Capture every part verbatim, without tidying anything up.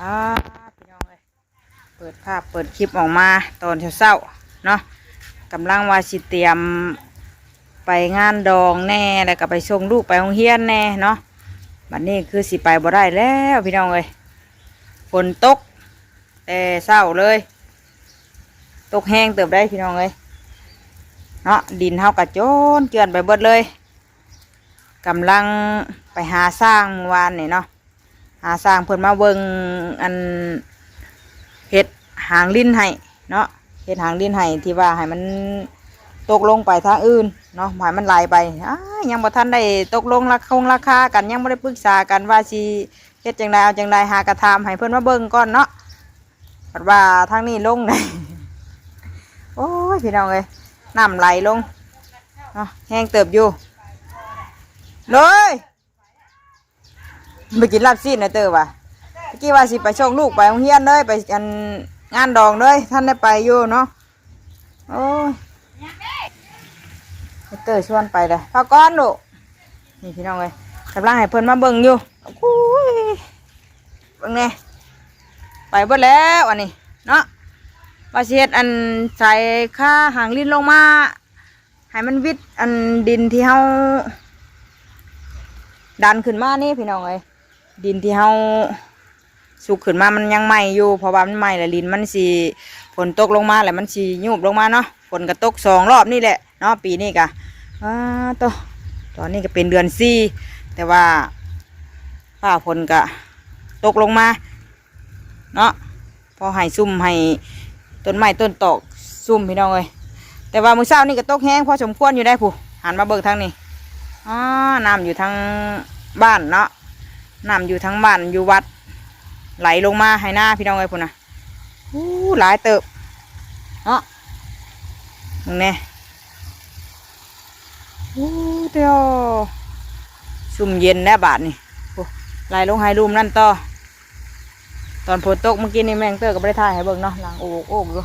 อ่า พี่น้องเอ้ย เปิดภาพเปิดคลิปออกมาตอนเช้าๆเนาะ กำลังว่าสิเตรียมไปงานดองแน่ แล้วก็ไปส่งลูกไปโรงเรียนแน่เนาะ บัดนี้คือสิไปบ่ได้แล้วพี่น้องเอ้ย ฝนตกแต่เช้าเลย ตกแฮงเติบได้พี่น้องเอ้ยเนาะ ดินเฮากะโจนเจือนไปเบิดเลย กำลังไปหาช่างเมื่อวานนี่เนาะ หาช่างเพิ่นมาเบิ่งอันเฮ็ดหางรินให้เนาะ เฮ็ดหางรินให้ที่ว่าให้มันตกลงไปทางอื่นเนาะ ให้มันไหลไป อ้า ยังบ่ทันได้ตกลงราคงราคากัน ยังบ่ได้ปรึกษากันว่าสิเฮ็ดจั่งใดเอาจั่งใด หากะถามให้เพิ่นมาเบิ่งก่อนเนาะ บัดว่าทางนี้ลงได้ โอ้ย พี่น้องเอ้ย น้ำไหลลงเนาะ แฮงเติบอยู่ เลย ไปกินลาบซีนนะเตอว่ะ ตะกี้ว่าสิไปส่งลูกไปโรงเรียนเลย ไปอันงานดองเลย ทันได้ไปอยู่เนาะ โอ้ย เตอชวนไปเลย พาก่อนลูก นี่พี่น้องเอ้ย กำลังให้เพิ่นมาเบิ่งอยู่ โอ้ย เบิ่งแน่ ไปเบิดแล้วอันนี้เนาะ ว่าสิเฮ็ดอันสายคาหางรินลงมา ให้มันวิดอันดินที่เฮาดันขึ้นมานี่พี่น้องเอ้ย ดินที่เฮาสุกขึ้นมามันยังใหม่อยู่ เพราะว่ามันใหม่แล้วดินมันสิ ฝนตกลงมาแล้วมันสิยุบลงมาเนาะ ฝนก็ตกสองรอบนี่แหละเนาะ ปีนี้กะ อ่า โต ตอนนี้ก็เป็นเดือนสี่ แต่ว่าฟ้าฝนก็ตกลงมาเนาะ พอให้ซุ่มให้ต้นไม้ต้นตอกซุ่มพี่น้องเอ้ย แต่ว่ามื้อเช้านี่ก็ตกแฮงพอสมควรอยู่ได้ผู้ หันมาเบิ่งทางนี้ อ๋อ น้ำอยู่ทางบ้านเนาะ น้ำอยู่ทางบ้านอยู่วัด ไหลลงมาให้นาพี่น้องเอ้ยพู้นนะ อู้ หลายเติบเนาะ มึงแน่ อู้ เดียว ซุ่มเย็นแล้วบาดนี่ โอ้ ไหลลงให้ลุ่มนั่นต่อ ตอนฝนตกเมื่อกี้นี่แม่งเตอร์ก็บ่ได้ถ่ายให้เบิ่งเนาะ หลังโอกโอกอยู่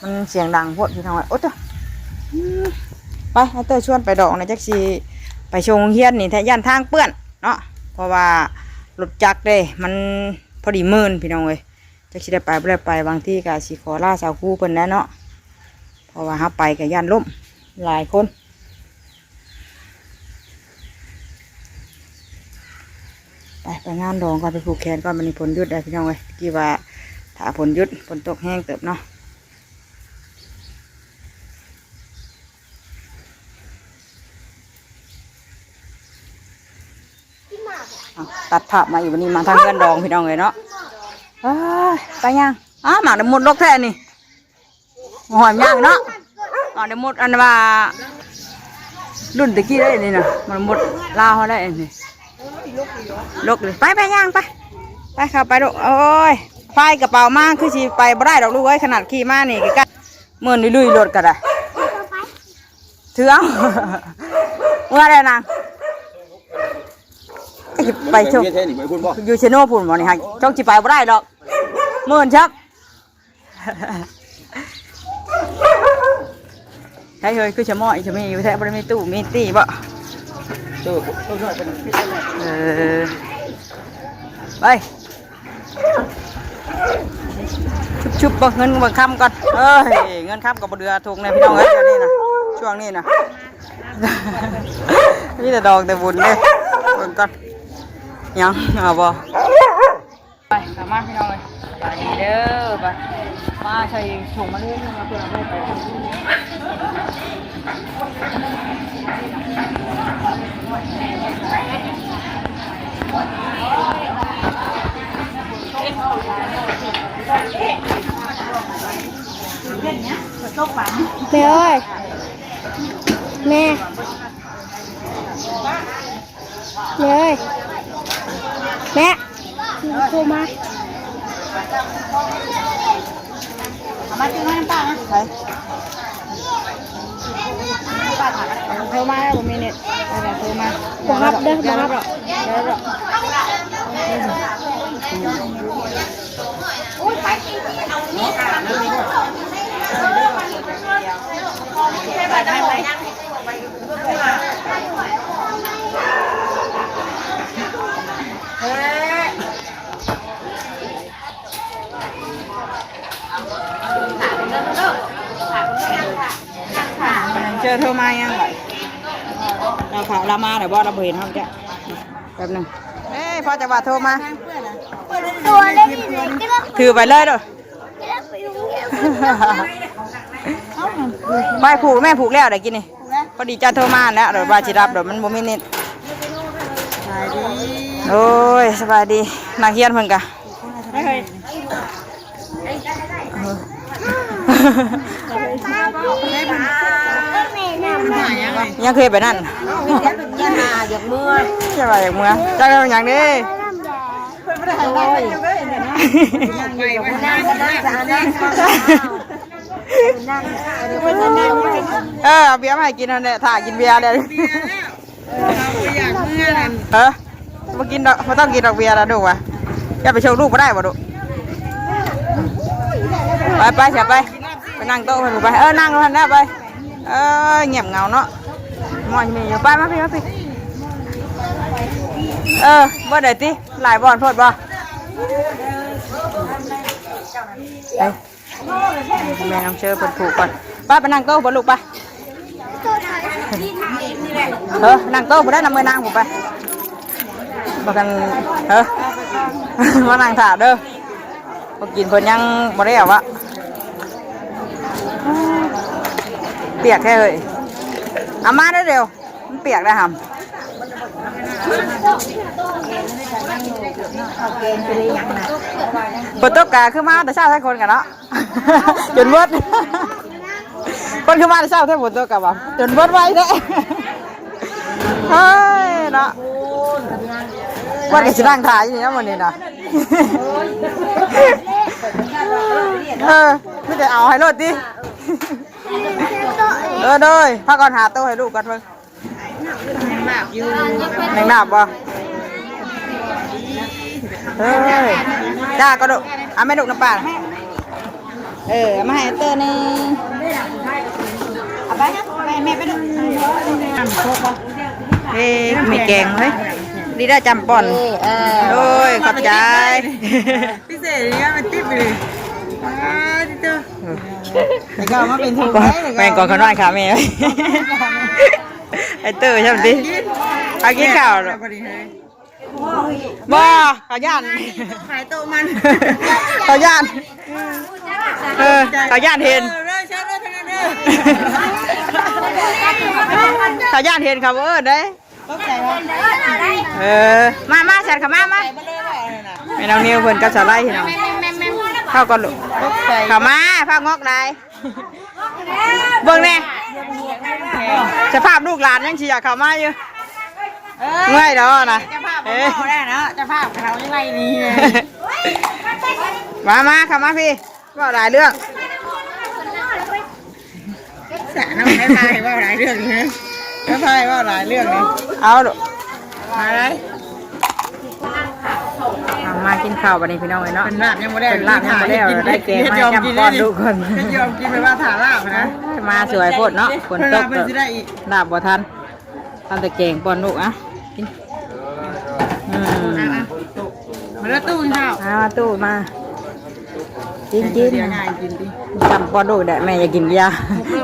มันเสียงดังโพดพี่น้อง โอ้ เตอร์ อืม ไป ให้เตอร์ชวนไปดอกนะ จักสิไปส่งโรงเรียนนี่ แท้ย่านทางเปื้อนเนาะ เพราะว่ารถจักรเด้ มันพอดีมื่นพี่น้องเอ้ย จักสิได้ไปบ่ได้ไป บางทีก็สิขอลาสาวครูเพิ่นแหน่เนาะ เพราะว่าเฮาไปก็ย่านล้มหลายคน ไป ไปงานดองก่อน ไปผูกแขนก่อน มันนี้ฝนหยุดแล้วพี่น้องเอ้ย กี้ว่าถ้าฝนหยุด ฝนตกแฮงเติบเนาะ อ่ะ ตัดภาพมาอีก วันนี้มาทางเฮือนดองพี่น้องเอ้ยเนาะ เอ้ย ไปย่าง อ้า หมากเดี๋ยวหมดลกแท้นี่ หอมย่างเนาะ หมากเดี๋ยวหมดอันว่า รุ่นตะกี้ได้นี่นะ มันหมดลาวเขาได้นี่ ลกเลย ไปไปย่างไป ไปเข้าไปลูก โอ้ย พายกระเป๋ามา คือสิไปบ่ได้ดอกลูกเอ้ย ขนาดขี่มานี่ก็เมินลุยๆรถก็ได้ ถือเอา เมื่อใดนาง ไปเถอะ เฮ็ดแท้นี่ไปพุ่นบ่ อยู่เชโนพุ่นบ่นี่ฮะ เจ้าสิไปบ่ได้ดอก เมินชับ ใช่เฮ้ย คือชะม้อยชะมีอยู่แท้ บ่ได้มีตู้มีตี้บ่ ตู้ ตู้ช่วยเป็น เออ ไป ชุบๆ เบิ่งเงินเบิ่งคำก่อน เอ้ย เงินคำก็บ่เดือถุงเลยพี่น้องเอ้ย เดี๋ยวนี้นะ ช่วงนี้นะ มีแต่ดอกแต่บุญเด้ เบิ่งก่อน ยัง เอาบ่ ไป กลับมาพี่น้องเลย สบายดีเด้อ ไป มาใส่ถุงมาเลย มาเพื่อเอาไป แม่เอ้ย แม่ แม่เอ้ย แม่ โทรมา เอามาซื้อน้ำตาลนะ ไป โทรมาแล้ว บ่มีเน็ต เอาล่ะ โทรมา บ่ฮับเด้อ บ่ฮับ เดี๋ยว เดี๋ยว เดี๋ยว เฮ้ย โทรมายังไง เราเขาเรามาเดี๋ยวบอกเราบ่เห็นเขาจ้ะ แป๊บหนึ่ง เอ้ย พ่อจะว่าโทรมา ตัวเล็กๆ ถือไปเลยเด้อ ไปผูก แม่ผูกแล้วเดี๋ยวกินนี่ พอดีจ้าโทรมาแล้ว เดี๋ยวว่าสิรับ เดี๋ยวมันบ่มีเน็ต สบายดี โอ้ย สบายดี นักเรียนเพิ่นกะ ยังเคยไปนั่น อย่ามาอยากเมือ อย่ามาอยากเมือ จักเอาหยังเด้ เออ เอาเบียร์มาให้กินนั่นแหละ ถ้ากินเบียร์เลย เออ บ่กินดอก บ่ต้องกินดอกเบียร์ละลูกวะ อย่าไปชงลูกบ่ได้บ่ลูก ไปไปเสียไป ไปนั่งโต๊ะเพิ่นไป เออ นั่งเพิ่นนะไป เออ เงียบเหงาเนาะ มอยมีอยู่ ไปมาพี่ มาพี่ เออ บ่ได้ติ หลายบ่อนโพดบ่ ไป แม่น้องเชอเพิ่นผูกก่อน ไป ไปนั่งโต๊ะบ่ลูกไป เออ นั่งโต๊ะบ่ได้นำมือนางผมไป บ่กัน เออ มานั่งถ่าเด้อ บ่กินเพิ่นยังบ่ได้เอาวะ เปียกแท้เลย เอามาได้เร็ว มันเปียกได้หำ ฝนตกกะคือมาแต่เช้าใช้คนกันเนาะ จนเบิด คนคือมาแต่เช้าแท้ฝนตกกะบ่า จนเบิดไวแท้ เฮ้ยเนาะ ว่าก็สินั่งถ่ายอยู่นี่นะมื้อนี้นะ เออ มีแต่เอาให้โลดติ เออ โดย พาก่อนหาโต๊ะให้ลูกก่อนเพิ่น แมงดาบอยู่ แมงดาบบ่ เฮ้ย จ้าก็ลูก เอาแม่ลูกน้ำปลา เออ เอามาให้เตอร์หนึ่ง เอาไป ไปแม่ไปดู เอ้ย มีแกงเฮ้ย ดีได้จำป่อน เออ โอ้ย ขอบใจ พิเศษเนี่ยมันติ๊บเลย อ้าที่เจ้า แต่ก็เอามาเป็นทุนได้แต่ก็ แม่งก่อนเขาน้อยค่ะแม่ ไอ้เตอร์ใช่ไหมติ เอากินข้าวเหรอ บ่ เขาย่าน ขายโต๊ะมัน เขาย่าน เออ เขาย่านเห็น เออเลิกเชิญเลิกเชิญเลิก เขาย่านเห็นเขาเออได้ ตกใจวะ เออ มา มา ฉันเข้ามา มา ไปบ่เลยว่าอะไรน่ะ แม่น้องนิวเพิ่นกับสาวไลพี่น้อง แม่นแม่นแม่นแม่น เข้าก่อนลูก ตกใจ เข้ามา ผ้างอกลาย เบิ่งแน่ สภาพลูกหลานยังสิอยากเข้ามาอยู่ เออ เมื่อยดอกนะ เจ้าภาพบ่เว้าได้เนาะ เจ้าภาพเขายังไงนี่ มา มา เข้ามาพี่ เว้าหลายเรื่อง สะน้องให้พายเว้าหลายเรื่องเลย ให้พายเว้าหลายเรื่องเลย เอาลูก มาเลย เอามากินข้าวบัดนี้พี่น้องเอ้ยเนาะ เป็นลาบยังบ่ได้ เป็นลาบยังบ่ได้ ได้แกงมาให้จำก่อนลูกก่อน เฮ็ดยอมกินเลยนี่ เฮ็ดยอมกินไปว่าถ่าลาบนะ มาสวยโพดเนาะ ฝนตก เพิ่นว่าเพิ่นสิได้อีก ลาบบ่ทัน เอาแต่แกงป้อนลูกอ่ะ กิน อืม มาแล้วตู้กินข้าว เอามาตู้มา กิน กิน เดี๋ยวง่ายกินดิ จำป้อนลูกได้ แม่อยากกินยา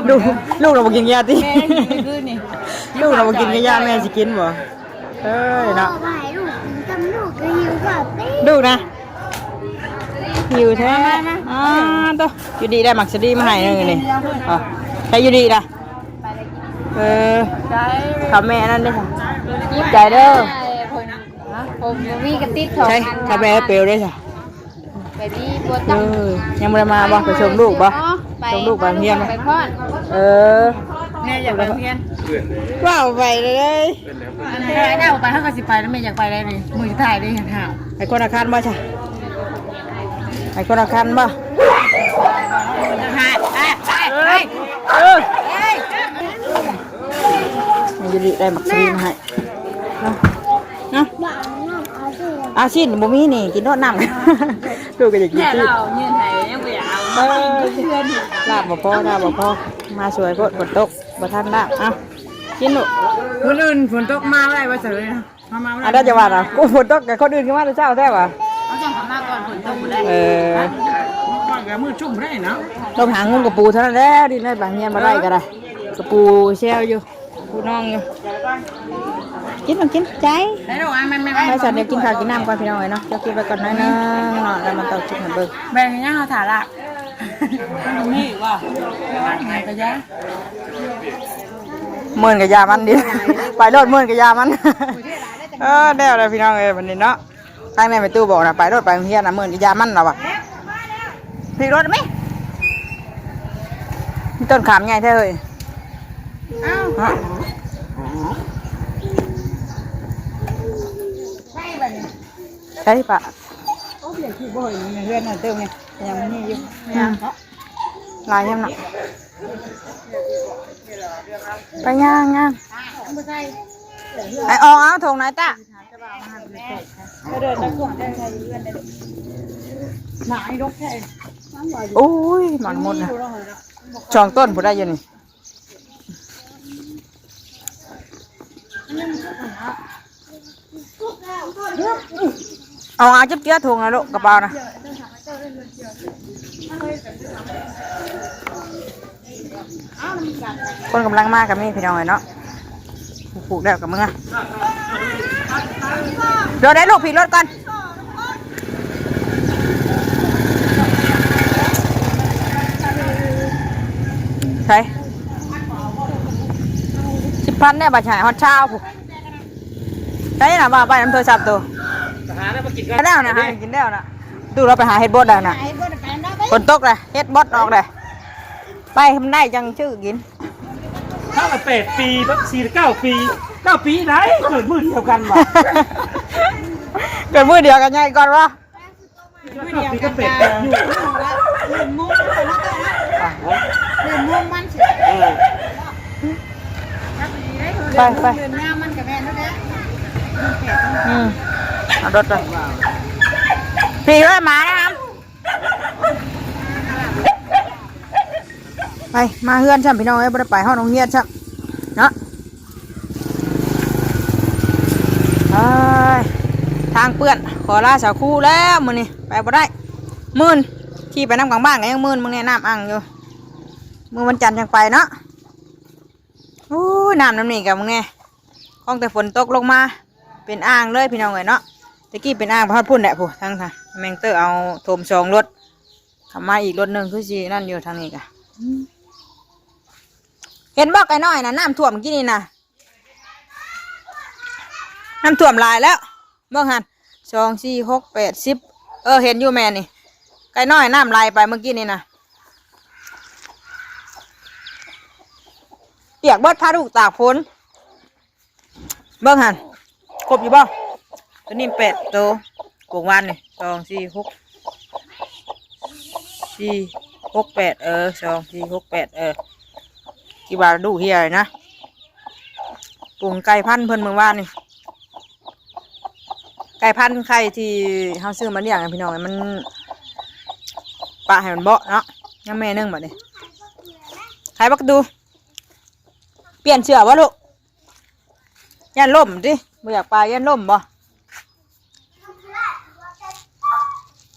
ลูก ลูกเราบ่กินยาติ แม่กินคืนนี่ ลูกเราบ่กินยา แม่สิกินบ่ เอ้ยเนาะ พ่อพาให้ลูกกินจำลูกก็หิวแบบนี้ ลูกนะ หิวแท้ มา มา มา อ่า โต อยู่ดีได้หมากสะดีมาให้หนึ่งนี่ อ๋อ ใครอยู่ดีล่ะ เออ ใจ คำแม่นั่นเด้อค่ะ ใจเด้อ ผมมีกระติบสอง ใช่ อัน คำแม่เปลวเด้อค่ะ ไปมีบัว เอ ตั้ง อ ยังบ่ได้มาบ่ ไปชมลูกบ่ ไป ชมลูกไปโรงเรียนบ่ ไปพอด เออ แม่อยากไปโรงเรียน ว่าไปเลย อันใดได้ออกไป เฮาก็สิไปแล้ว แม่อยากไปได้นี่ มื้อสุดท้ายเด้ อยากถาม ไปคนละคันบ่จ้ะ ไปคนละคันบ่ ไป ไป ไป เออ มันจะได้หมักซีมาให้ เนาะ เนาะ อาชิ้นบ่มีนี่ กินโลดน้ำ ลูกก็อยากกิน แม่ ซี เรายืนให้ยังบ่อยากเอา เออ ลาบบ่พอ ลาบบ่พอ มาสวยโพด ฝนตก บ่ทันลาบ เอ้า กินลูก มื้ออื่นฝนตกมาบ่ได้ว่าเฉยนะ มา มาบ่ได้ อันนั้นจะว่านะ กูฝนตกกับคนอื่นขึ้นมาแต่เช้าแท้วะ เอาจังเขามาก่อนฝนตกบ่ได้ เออ ก่อนก็มืดชุ่มบ่ได้เนาะ ต้องหาเงินกับปูเท่านั้นแหละ ดินได้บางเฮียนมาได้ก็ได้ กระปูแซวอยู่ ปูน้องอยู่ กินมากินใจ ให้ลูกอ่ะแม่แม่ ไปสัตว์เดี๋ยวกินข้าวกินน้ำก่อนพี่น้องเอ้ยเนาะ เจ้ากินไปก่อนหน้อยนึงเนาะ แล้วมันต้องกินให้เบิ่ง แบ่งให้ย่าเขาถ่าละ มีอีกว่ะ กระยา เมินกะยามันดิ ไปโลดเมินกะยามัน เออ แล้วแล้วพี่น้องเอ้ย วันนี้เนาะ ทางในแม่ตู้บอกนะ ไปโลดไปโรงเรียนนะ เมินกะยามันเหรอวะ พี่รถไหม มีต้นขามใหญ่แท้เลย อ้าว ฮะ ใช่บัดนี้ ใช่ปะ โอ้ย อย่างที่บ่อยนี่เฮือนน่ะเติมนี่ ยังมีอยู่ อืม เนาะ หลายยังเนาะ ไปย่างย่าง อ่ะ เอาไปใส่ ไอ้อองเอาถุงไหนตะ ก็เดินตะกวดได้ไงอยู่เฮือนได้ หนาให้รถแค่ โอ้ย มันหมดนะ สองต้นผู้ได้อยู่นี่ เอา เอาจับเจื้อถุงนะลูก กระเป๋านะ คนกำลังมากับมีพี่น้องเอ้ยเนาะ ผูกแล้วกับมึงอะ เดี๋ยวได้ลูกผีรถก่อน ใช่ สิบพันเนี่ย บาทหายฮอดเช้าผู้ ใช่นะ ว่าไปนำโทรศัพท์ตัว หาแล้วมากินกัน แล้วนะ หากินแล้วนะ ดูเราไปหาเฮ็ดบดแล้วนะ ไอ้บดไปแล้วไป ฝนตกเลย เฮ็ดบดออกเลย ไปมันได้จังชื่อกิน เท่ากับแปดปี บักสี่เก้าปี เก้าปีไหน เกิดมื้อเดียวกันวะ เกิดมื้อเดียวกันไงก่อนวะ เก้าปีก็แปดปีอยู่ ลืมมุมมันเนาะ ลืมมุมมันสิ เออ ไปไป ลืมหน้ามันกับแม่นั่นแหละ อืม เอารถไป พี่เอ้ย มาแล้วครับ ไป มาเฮือนซ้ำพี่น้องเอ้ย บ่ได้ไปฮอดโรงเรียนซ้ำเนาะ เอ้ย ทางเปื้อน ขอลาสาวครูแล้วมื้อนี้ ไปบ่ได้ มื่น ขี่ไปนำกลางบ้านก็ยังมื่น มึงแน่น้ำอังอยู่ มื้อวันจันทร์จังไปเนาะ โอ้ย น้ำน้ำนี่กับมึงแน่ ของแต่ฝนตกลงมา เป็นอ่างเลยพี่น้องเอ้ยเนาะ ตะกี้เป็นอ่างไปฮอดพุ่นแหละผู้ ทั้งค่ะ แมงเตอร์เอาถมสองรถ ขับมาอีกรถหนึ่งคือสินั่นอยู่ทางนี้กะ อืม เห็นบ่ไก่น้อยนะ น้ำท่วมกินนี่นะ น้ำท่วมหลายแล้ว เบิ่งหั่น สอง สี่ หก แปด สิบ เออ เห็นอยู่แม่นี่ ไก่น้อยน้ำไหลไปเมื่อกี้นี่นะ เปียกเบิด พาลูกตากฝน เบิ่งหั่น ครบอยู่บ่ ตัวนี้แปดตัว กงวานนี่ สอง สี่ หก สี่ หก แปด เออ สอง สี่ หก แปด เออ ที่ว่าดูเฮียนะ ปรุงไก่พันธุ์เพิ่นเมื่อวานนี่ ไก่พันธุ์ไข่ที่เฮาซื้อมาเลี้ยงอะพี่น้อง มันปะให้มันเบาะเนาะ ยังแม่หนึ่งบัดนี้ ไข่บักดู เปลี่ยนเสื้อบ่ลูก ย่านล่มติ บ่อยากไป ย่านล่มบ่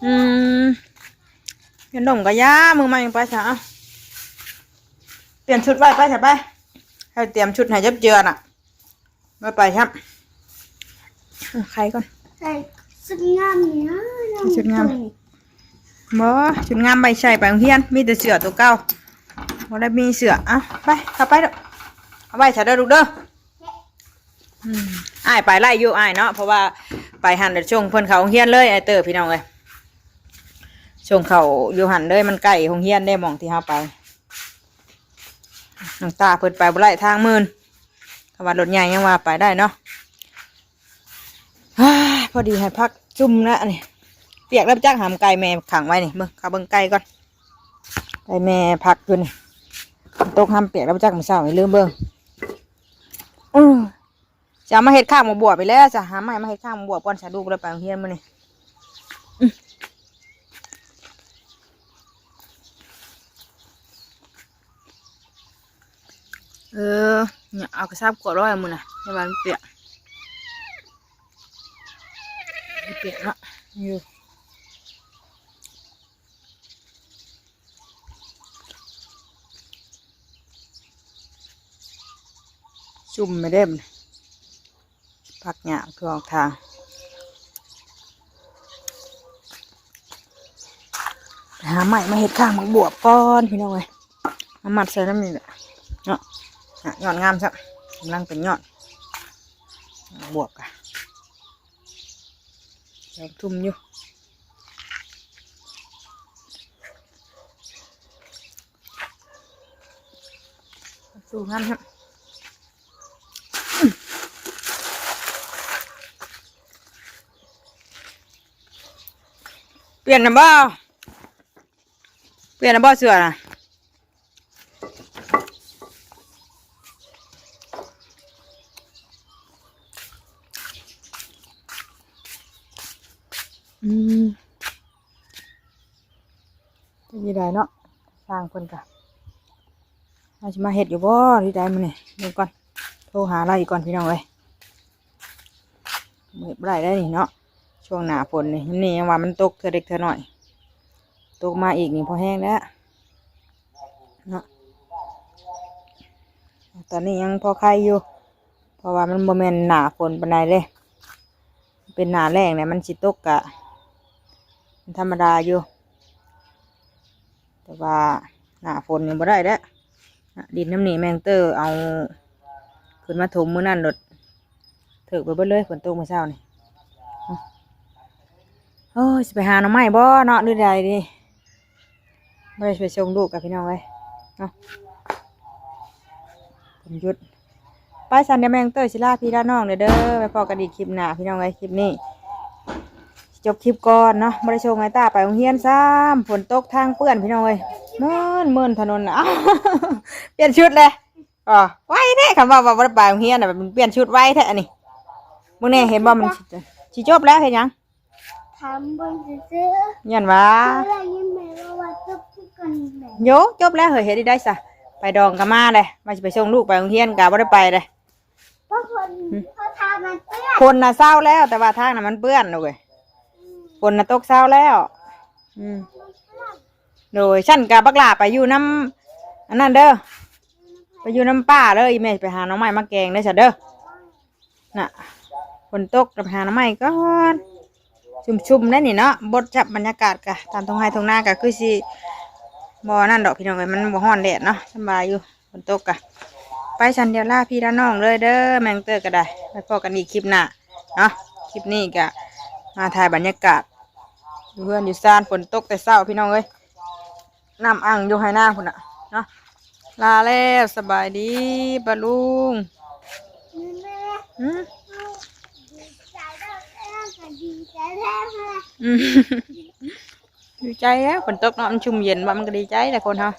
อืม ย่านล่มก็ย่า มื้อใหม่ไปซะ เอา เปลี่ยนชุดไว้ ไปซะไป ให้เตรียมชุดให้จับเจือน่ะ บ่ไปครับ เอาไข่ก่อน ใส่ชุดงามนี่นะ ชุดงาม บ่ ชุดงามใบใส่ไปโรงเรียน มีแต่เสื้อตัวเก่า บ่ได้มีเสื้อ เอาไป เข้าไปเด้อ เอาไว้ซะเด้อลูกเด้อ อืม อ้ายไปไล่อยู่อ้ายเนาะ เพราะว่าไปหันแล้วส่งเพิ่นเข้าโรงเรียนเลย อ้ายเตอร์พี่น้องเอ้ย ส่งเข้าอยู่หันเลย มันใกล้โรงเรียนเด้ หม่องที่เฮาไป น้องตาเพิ่นไปบ่ได้ ทางมื่น ถ้าว่ารถใหญ่ยังว่าไปได้เนาะ อ้า พอดีให้พักจุ่มแล้วนี่ เปียกแล้วจัก หามไก่แม่ขังไว้นี่ เบิ่ง เข้าเบิ่งไก่ก่อน ไก่แม่พักอยู่นี่ ตกหามเปียกแล้วจัก มื้อเช้านี่ลืมเบิ่ง อือ จะเอามาเฮ็ดข้างหมากบวบไปแล้ว จะหาไม้มาเฮ็ดข้างหมากบวบก่อน สาดูกแล้วไปโรงเรียนมื้อนี้ อืม เออ เนี่ย เอากระสอบกวาดร้อยมื้อนะ ในบ้านเปียก เปียกเนาะ อยู่ เ จุ่มไม่เด้ม ผักหญ้าคือออกทาง หาไม้มาเฮ็ดข้างหมากบวบก่อนพี่น้องเอ้ย เอามัดใส่น้ำนี่แหละเนาะ อ่ะ ยอดงามซะ กำลังเป็นยอด บวบกะ ดอกทุ่มอยู่ สูงงามครับ เปลี่ยนนะบ่ เปลี่ยนนะบ่เสื้อนะ อืม จะยี่ได้เนาะ สร้างเพิ่นกะ เราสิมาเฮ็ดอยู่บ่ที่ใดมื้อนี้ เบิ่งก่อน โทรหาเราอีกก่อนพี่น้องเอ้ย เฮ็ดบ่ได้ได้นี่เนาะ ช่วงหน้าฝนนี่ นี่ยังว่ามันตกเทื่อเล็กเทื่อน้อย ตกมาอีกนี่พอแห้งแล้วเนาะ ตอนนี้ยังพอไคอยู่ เพราะว่ามันบ่แม่นหน้าฝนปานใดเด้ เป็นหน้าแล้งเนี่ยมันสิตกกะ ธรรมดาอยู่ แต่ว่าหน้าฝนนี่บ่ได้แล้ว ดินน้ำนี่แมงเตอร์เอา ขึ้นมาถมมื้อนั่นโลด เถิกไปเบิดเลย ฝนตกมื้อเช้านี่ โอ้ย สิไปหาหน่อไม้บ่เนาะ หรือใดดี บ่ได้ไปส่งลูกกับพี่น้องเอ้ย เนาะ ผมหยุด ไปสันเดี๋ยวแมงเตอร์สิลาพี่ลาน้องเด้อเด้อ ไปพ้อกันอีกคลิปหน้าพี่น้องเอ้ย คลิปนี้ จบคลิปก่อนเนาะ บ่ได้ส่งไอ้ต้าไปโรงเรียนซ้ำ ฝนตกทางเปื้อนพี่น้องเอ้ย เมินเมินถนนน่ะ อ้าว เปลี่ยนชุดเลย อ๋อ ไวแท้ คำว่าว่าบ่ได้ไปโรงเรียนน่ะ มันเปลี่ยนชุดไวแท้อันนี้ มึงเนี่ยเห็นบ่ มันสิ สิจบแล้ว เห็นหยัง ถามเบิ่งซื่อๆ ย้อนว่า เมื่อไหร่ยินแม่ว่าว่าจบที่กันแหละ โย จบแล้ว เฮ้ย เฮ็ดได้ซะ ไปดองก็มาเลย ว่าสิไปส่งลูกไปโรงเรียนก็บ่ได้ไปเลย เพราะคน อืม เขาทามันเปื้อน คนน่ะเซาแล้ว แต่ว่าทางน่ะมันเปื้อนลูกเอ้ย ฝนน่ะตกเซาแล้ว อืม โดย ฉันกับบักหล่าไปอยู่น้ำ อันนั้นเด้อ ไปอยู่น้ำป้าเด้อ อีแม่ไปหาหน่อไม้มาแกงเด้อซะเด้อ น่ะ ฝนตก ไปหาหน่อไม้ก่อน ชุ่มๆ ได้นี่เนาะ บดจับบรรยากาศกะ ตามท้องไร่ท้องนากะคือสิ บ่นั่นดอกพี่น้องเอ้ย มันบ่ฮ้อนแดดเนาะ สำบายอยู่ ฝนตกกะ ไปสันเดียวลาพี่ลาน้องเลยเด้อ แมงเตอร์ก็ได้ ไปพ้อกันอีกคลิปหน้าเนาะ คลิปนี้กะ มาถ่ายบรรยากาศ อยู่เฮือนอยู่ซาน ฝนตกแต่เช้าพี่น้องเอ้ย น้ำอั่งอยู่ไฮ่นาพุ้นน่ะ เนาะ ลาแล้ว สบายดีป้าลุง แม่ หืม ดีใจแล้ว แม่ก็ดีใจแล้ว แม่ อืม ดีใจแล้ว ฝนตกเนาะ มันชุ่มเย็นว่ามันก็ดีใจแหละคนเฮา